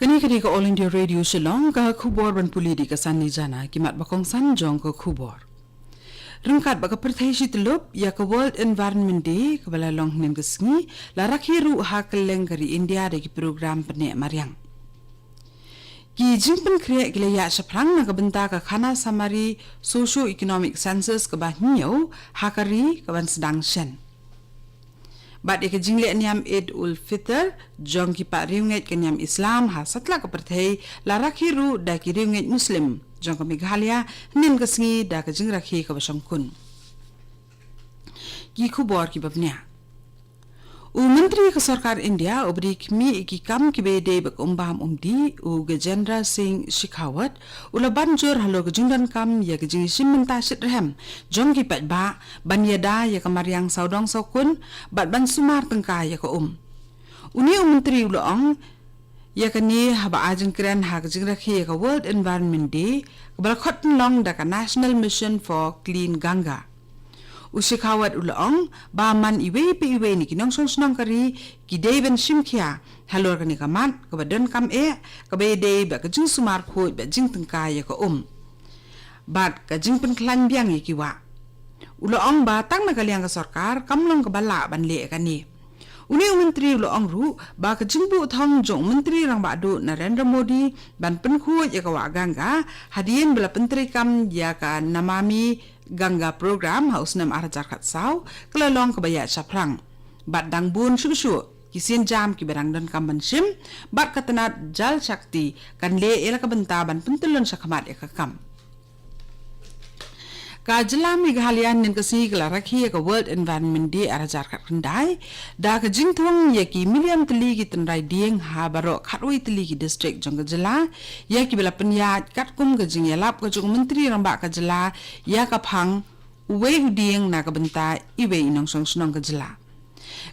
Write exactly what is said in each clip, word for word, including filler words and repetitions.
Kane ka dei ka All India Radio Shillong, ka khubor ban pule da ka Sanni Jana, ki mat ba kongsan jong ka khubor. Ryngkat bad ka pyrthei shityllup, ïa ka World Environment Day, kaba la long hynnin ka sngi, la rakhe ruh ha kylleng ka ri India da ki program pyneh mariang. Ki jingpynkhreh ki la ïaid shaphrang na ka bynta ka Khanasarmari Socio-Economic Census kaba hynñiew ha ka ri kaban sdang shen. Bad ïa ka jingleh niam Eid ul Fitr jong ki paid riewngeit ka niam Islam ha satlak ka pyrthei la rakhe ruh da ki riewngeit Muslim jong ka Meghalaya hynnin ka sngi da ka jingrakhe kaba shongkun. Ki khubor kiba bniah. U Myntri ka Sorkar India uba dei khmih ïa ki kam kiba ïadei bad ka um bam um dih, u Gajendra Singh Shekhawat, u la ban jur halor ka jingdonkam ïa ka jingïashim bynta shitrhem jong ki paidbah ban ïada ïa ka mariang sawdong sawkun bad ban sumar tyngka ïa ka um. Une u Myntri u la ong, ïa kane haba ai jingkren ha ka jingrakhe ïa ka World Environment Day, kaba la khot pynlong da ka National Mission for Clean Ganga. U Shekhawat u la ong ba man iwei pa iwei na ki nongshong shnong ka ri ki dei ban shim khia halor kane ka mat kaba donkam eh, kaba ïadei bad ka jingsumar khuid bad jingtyngkai ïa ka um bad ka jingpynkhlaiñ biang ïa ki wah. U la ong ba tang na ka liang ka sorkar kam long kaba lah ban leh ïa kane. Une u Myntri u la ong ruh ba ka jingbuh thong jong u Myntri Rangbah Duh Narendra Modi ban pynkhuid ïa ka wah Ganga hadien ba la pyntreikam ïa ka Namami Ganga Program ha u snem ar hajar khatsaw, ka la long kaba ïaid shaphrang. Bad dang bun shuh shuh ki sienjam kiba dang donkam ban shim, bad ka tnat Jal Shakti kan leh ïa la ka bynta ban pyntyllun shakhmat ïa ka kam. Ka jylla Meghalaya hynnin ka sngi ka la rakhe ïa ka World Environment Day ar hajar khatkhyndai da ka jingthung ïa ki million tylli ki tynrai dieng ha baroh khatwei tylli ki district jong ka jylla, ïa kiba la pynïaid katkum ka jingïalap ka jong u Myntri Rangbah ka jylla ïa ka phang uwei u dieng na ka bynta iwei i nongshong shnong ka jylla.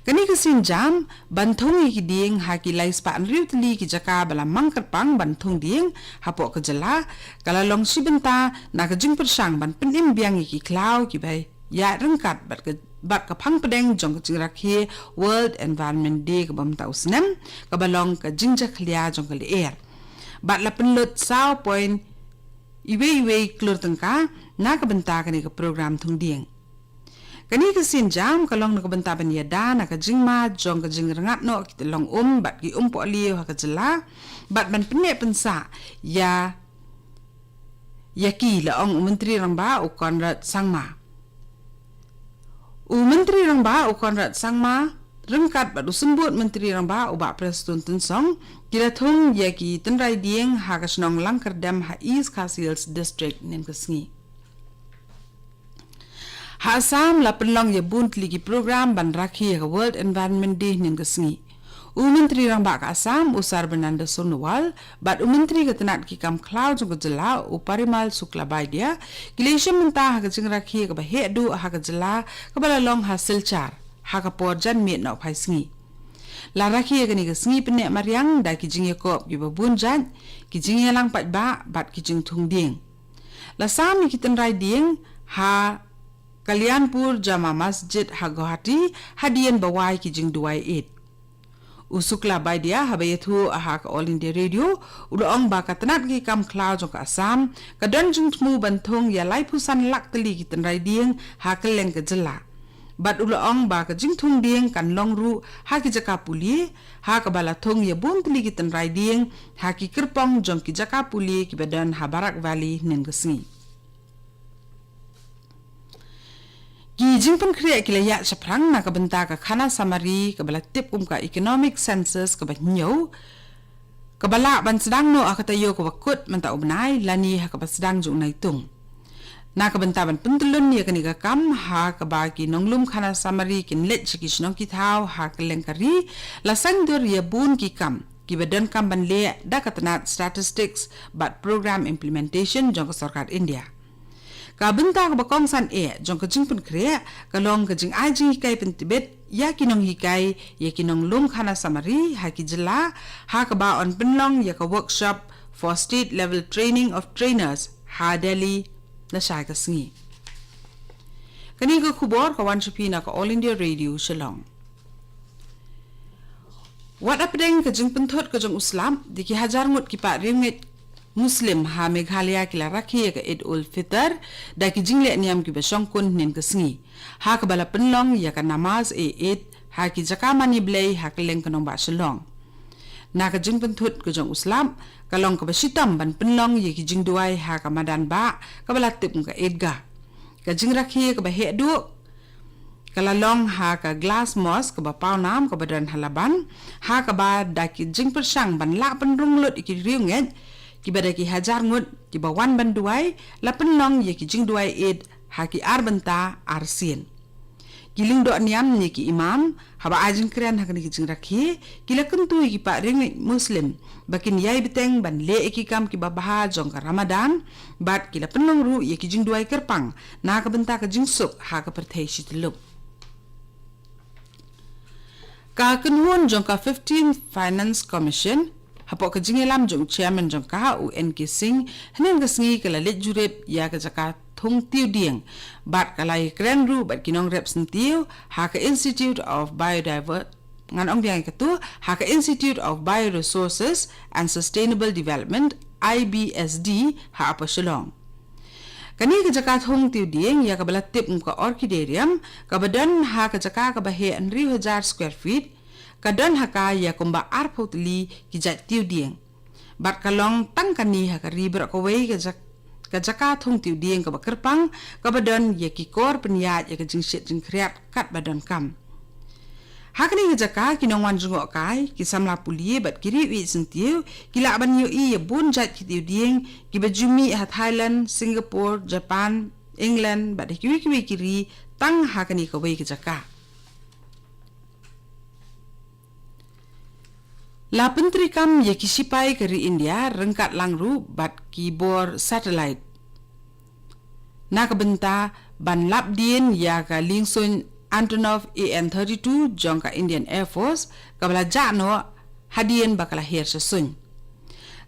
Kane ka sienjam ban thung ïa ki dieng ha ki lai spah hynriew tylli ki jaka ba la mang kyrpang ban thung dieng hapoh ka jylla, ka la long shi bynta na ka jingpyrshang ban pynim biang ïa ki khlaw kiba ïaid ryngkat bad ka, bad ka phang pdeng jong ka jingrakhe World Environment Day kaba mynta u snem, kaba long ka jingjakhlia jong ka lyer. Bad la pynlut saw point iwei iwei klur tyngka na ka bynta kane ka program thung dieng. Kane ka sienjam ka long na ka bynta ban ïada na ka jingma jong ka jingrngat noh ki tyllong um bad ki um pohliew ha ka jylla, bad ban pynneh pynsah ïa, ïa ki, la ong u Myntri Rangbah u Conrad Sangma. U Myntri Rangbah u Conrad Sangma ryngkat bad u Symbud Myntri Rangbah u Bah Prestone Tynsong ki la thung ïa ki tynrai dieng ha ka shnong Langkyrdem ha East Khasi Hills District hynnin ka sngi. Ha Assam la pynlong ïa bun tylli ki program ban rakhe ïa ka World Environment Day hynnin ka sngi. U Myntri Rangbah ka Assam u Sarbananda Sonowal bad u Myntri ka tnat ki kam khlaw jong ka jylla u Parimal Suklabaidya ki la ïashim bynta ha ka jingrakhe kaba heh duh ha ka jylla kaba la long ha Silchar ha ka por janmiet nohphai sngi. La rakhe ïa kane ka sngi pynneh mariang da ki jingïakop kiba bun jait, ki jingïalang paidbah bad ki jingthung dieng. La sam ïa ki tynrai dieng ha Kalyanpur Jama Masjid ha Guwahati hadien ba wai ki jingduwai Eid. U Suklabaidya haba ïathuh ha ka All India Radio u la ong ba ka tnat ki kam khlaw jong ka Assam ka don jingthmu ban thung ïa laiphew san lak tylli ki tynrai dieng ha kylleng ka jylla. Bad u la ong ba ka jingthung dieng kan long ruh ha ki jaka pule, ha kaba la thung ïa bun tylli ki tynrai dieng ha ki kyrpong jong ki jaka pule kiba don ha Barak Valley hynnin ka sngi. Ki jingpynkhreh ki la ïaid shaphrang na ka bynta ka Khanasarmari kaba la tip kum ka Economic Census kaba hynñiew, kaba lah ban sdang noh ha ka taïew kaba kut mynta u bnai lane ha kaba sdang jong u Naitung. Na ka bynta ban pyntyllun ïa kane ka kam ha kaba ki nonglum Khanasarmari kin leit sha ki shnong ki thaw ha kylleng ka ri, la saiñdur ïa bun ki kam kiba donkam ban leh da ka tnat Statistics bad Program Implementation jong ka Sorkar India. Ka bynta kaba kongsan eh jong ka jingpynkhreh ka long ka jingai jinghikai pyntbit ïa ki nonghikai, ïa ki nonglum Khanasarmari ha ki jylla, ha kaba yn pynlong ïa ka Workshop for State Level Training of Trainers ha Delhi lashai ka sngi. Kane ka khubor ka wan sha phi na ka All India Radio Shillong. Wat hapdeng ka jingpynthut ka jong u slap, da ki hajar ngut ki patriwngeit Muslim ha Meghalaya ki la rakhe ïa ka Eid ul Fitr da ki jingleh niam kiba shongkun hynnin ka sngi, ha kaba la pynlong ïa ka namaz e Eid ha ki jaka mane Blei ha kylleng ka nongbah Shillong. Na ka jingpynthut ka jong u slap, ka long kaba shitom ban pynlong ïa ki jingduwai ha ka madan bah kaba la tip kum ka Eidgah. Ka jingrakhe kaba heh duh ka la long ha ka Glass Mosque kaba pawnam kaba don ha Laban, ha kaba da ki jingpyrshang ban lah pynrung lut ïa ki riewngeit kiba da ki hajar ngut kiba wan ban duwai, la pynlong ïa ki jingduwai Eid ha ki ar bynta ar sien. Ki lyngdoh niam ne ki imam, haba ai jingkren ha kane ka jingrakhe, ki la kyntu ïa ki patriwngeit Muslim ba kin ïai bteng ban leh ïa ki kam kiba bha jong ka Ramadan, bad ki la pynlong ruh ïa ki jingduwai kyrpang na ka bynta ka jingsuk ha ka pyrthei shityllup. Ka kynhun jong ka fifteenth Finance Commission, hapoh ka jingïalam jong u Chairman jong ka, u N K Singh, hynnin ka sngi ka la leit jurip ïa ka jaka thung tiew dieng, bad ka la ïakren ruh bad ki nongrep syntiew ha ka Institute of Biodiver-, ngan ong biang ïa katu, ha ka Institute of Bioresources and Sustainable Development, I B S D, ha Upper Shillong. Kane ka jaka thung tiew dieng ïa kaba la tip kum ka Orchidarium, kaba don ha ka jaka kaba heh hynriew hajar square feet, ka don ha ka ïa kumba arphew tylli ki jait tiew dieng. Bad ka long tang kane ha ka ri baroh kawei ka jak-, ka jaka thung tiew dieng kaba kyrpang, kaba don ïa ki kor pynïaid ïa ka jingshit jingkhriat katba donkam. Ha kane ka jaka ki nongwan jngohkai, ki samla pule bad ki riew ïeit syntiew ki lah ban ïohi ïa bun jait ki tiew dieng kiba ju mih ha Thailand, Singapore, Japan, England bad ha kiwei kiwei ki ri tang ha kane kawei ka jaka. La pyntreikam ïa ki shipai ka ri India ryngkat lang ruh bad ki bor satellite na ka bynta ban lap dien ïa ka liengsuiñ Antonov A N thirty-two jong ka Indian Air Force, kaba la jah noh hadien ba ka la her sha suiñ.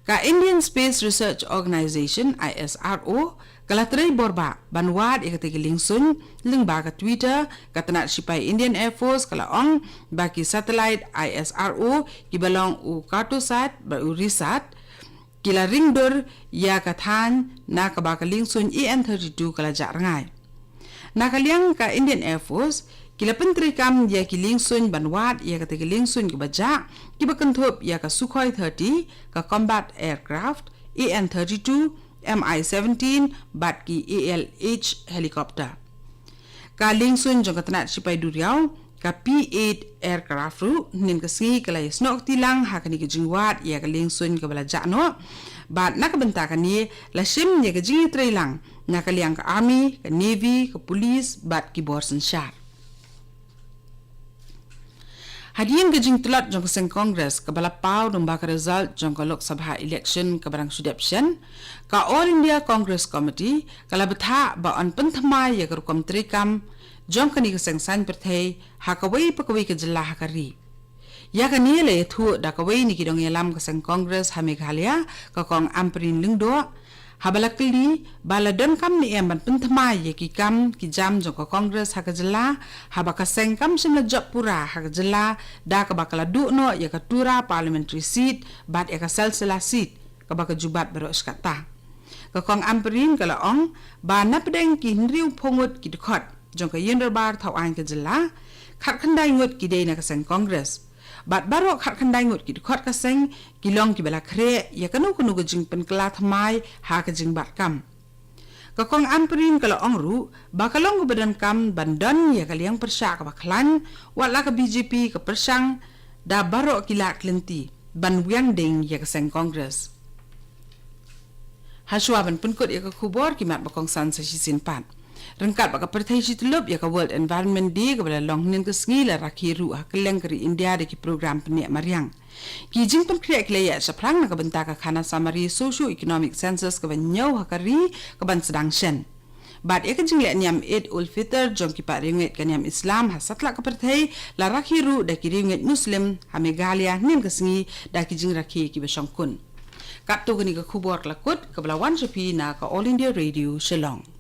Ka Indian Space Research Organisation, I S R O, ka la trei bor bah ban wad ïa katei ka liengsuiñ. Lyngba ka Twitter, ka tnat shipai Indian Air Force ka la ong ba ki satellite I S R O kiba long u Cartosat bad u Risat, ki la ring dur ïa ka thaiñ na kaba ka liengsuiñ A N thirty-two ka la jah rngai. Na ka liang ka Indian Air Force, ki la pyntreikam ïa ki liengsuiñ ban wad ïa katei ka liengsuiñ kaba jah, kiba kynthup ïa ka Sukhoi thirty, ka Combat Aircraft, A N thirty-two, M I seventeen, bad ki A L H helicopter. Ka liengsuiñ jong ka tnat shipai duriaw, ka P eight aircraft ruh, hynnin ka sngi ka la ïasnoh kti lang ha kane ka jingwad ïa ka liengsuiñ kaba la jah noh. Bad na ka bynta kane, la shim ïa ka jingïatreilang na ka liang ka Army, ka Navy, ka Police bad ki bor synshar. Hadien ka jingtlot jong ka seng Congress kaba la paw lyngba ka result jong ka Lok Sabha election kaba dang shu dep shen, ka All India Congress Committee ka la bthah ba yn pynthymmai ïa ka rukom treikam jong kane ka seng saiñ pyrthei ha kawei pa kawei ka jylla ha ka ri. Ïa kane la ïathuh da kawei na ki nongïalam ka seng Congress ha Meghalaya, ka Kong Ampareen Lyngdoh, haba la kylli ba la donkam ne em ban pynthymmai ïa ki kam ki jam jong ka Congress ha ka jylla, haba ka seng kam shym la jop pura ha ka jylla da kaba ka la duh noh ïa ka Tura parliamentary seat bad ïa ka Silsila seat kaba ka ju bat baroh shi katta. Ka Kong Ampareen ka la ong ba napdeng ki hynriewphew ngut ki dkhot jong ka Ïing Dorbar Thawaiñ ka jylla, khatkhyndai ngut ki dei na ka seng Congress. Bad baroh khatkhyndai ngut ki dkhot ka seng ki long kiba la khreh ïa kano kano ka jingpynkylla thymmai ha ka jingbat kam. Ka Kong Ampareen ka la ong ruh ba ka long kaba donkam ban don ïa ka liang pyrshah kaba khlaiñ, wat la ka B J P ka pyrshang da baroh ki lad ki lynti ban wiang ding ïa ka seng Congress. Hashwa ban pynkut ïa ka khubor, ki mat ba kongsan sa shisien pat. Ryngkat bad ka pyrthei shityllup, ïa ka World Environment Day kaba la long hynnin ka sngi la rakhe ruh ha kylleng ka ri India da ki program pynïaid mariang. Ki jingpynkhreh ki la ïaid shaphrang na ka bynta ka khana samari socio-economic census kaba hynñiew ha ka ri kaban sdang shen. Bad ïa ka jingleh niam Eid ul Fitr jong ki patriwngeit ka niam Islam ha satlak ka pyrthei la rakhe ruh da ki riewngeit Muslim ha Meghalaya hynnin ka sngi da ki jingrakhe kiba shongkun. Katto kane ka khubor ka la kut, kaba la wan sha phi na ka All India Radio Shillong.